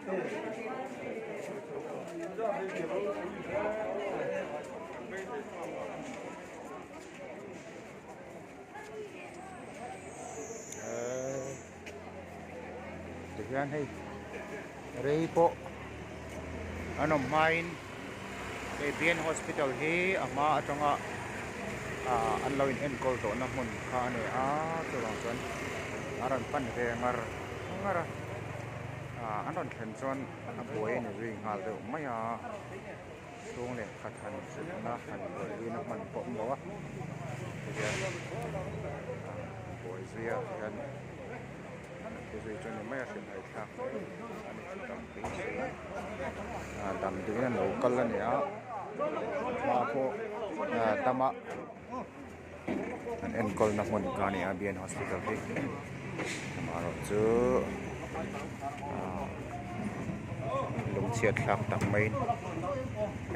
Tihian hei rei pawh an awm hmain hei BN Hospital hi a hma atanga ah an lo in enkawl tawhna hmun kha a ni a chuvang chuan a rawn pan ve ngar ngar a ah an rawn thlen chuan a buai a ni zui nghal deuh mai a chhung leh khat han hrilhna han buaipui na hman pawh a awm lo a tihian ah buai zui a tihian Thi zui chu ni mai a hrilh ngaihthlak hle a ni tam pui si a damdawiin an lo kal a ni a hma pawh dama an enkawl na hmun kha a ni a B N hospital hi amaherawh chu ah lungchhiat thlak tak maiin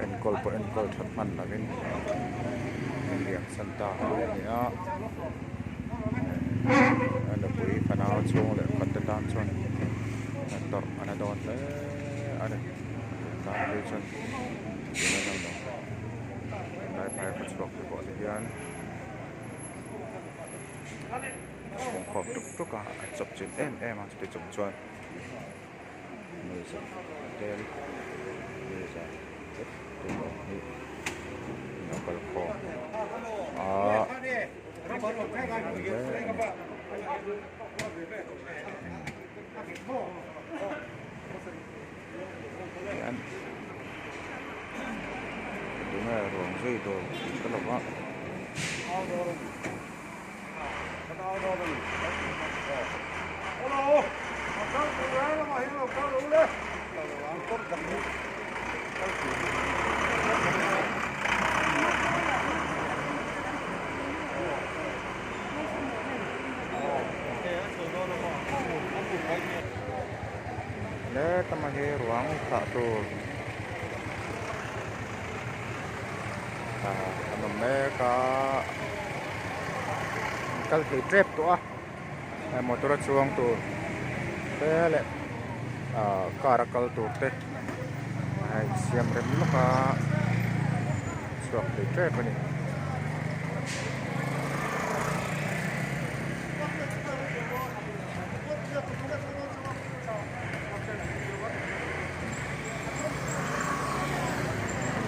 enkawl pawh enkawl that hman lovin an liam san ta a ni a. A nupui fanau chhung leh khat te tan chuan a tawrh a na dawn hle a ni tan phei chuan tuna lang lo lai phai khaw chhuak te pawh ti hian kawngkhawm tuk tuk a a chawp chilh em em a chuti chung chuan nuihza tel nuihza zet tur awm hi an lo kal khawm a. Tunge ruang zui tur tih ka lo va. Le tama hi ruang thlah tur ah an awm mek a an kal thei tep tawh a motor a chuang tur te leh ah car a kal tur te a insiam rem lawk a chhuak thei tep a ni.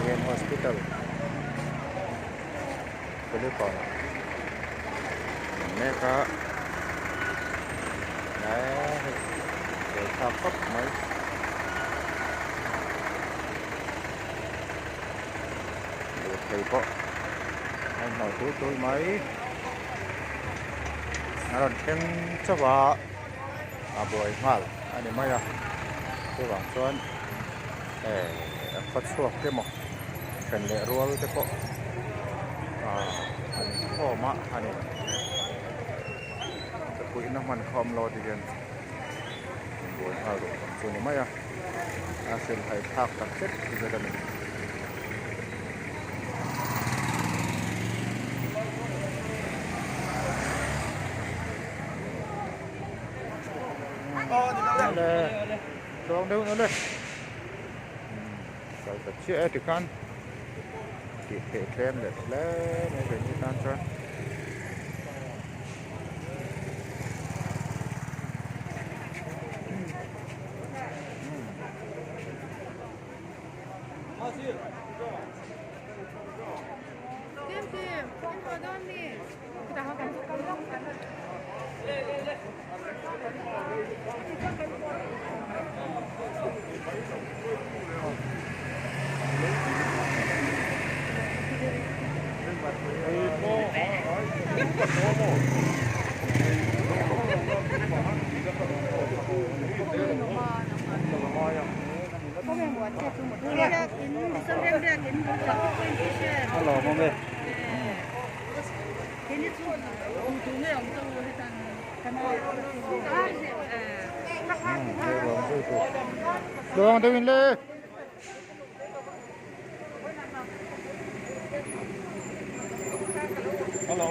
Lian hospital Kulikawn ah an mek a eee hei buaithlak khawp mai. Lirthei pawh a inhnawh tul tul mai a rawn thleng chauh a a buai nghal a ni mai a chuvang chuan eh a khaw chhuak te maw then leh rual te pawh ah an khawm a a ni puihna hman khawm lo ti hian an buai nghal duh ang chu a ni mai a a hrilhhai thlak tak zet zet a ni. Awle chuang deuh nawlh e kal ta chiah e tikhan tih theih tlem leh hle mai ve ni tan chuan. A lawmawm e. Tluang deuh in le. Hello.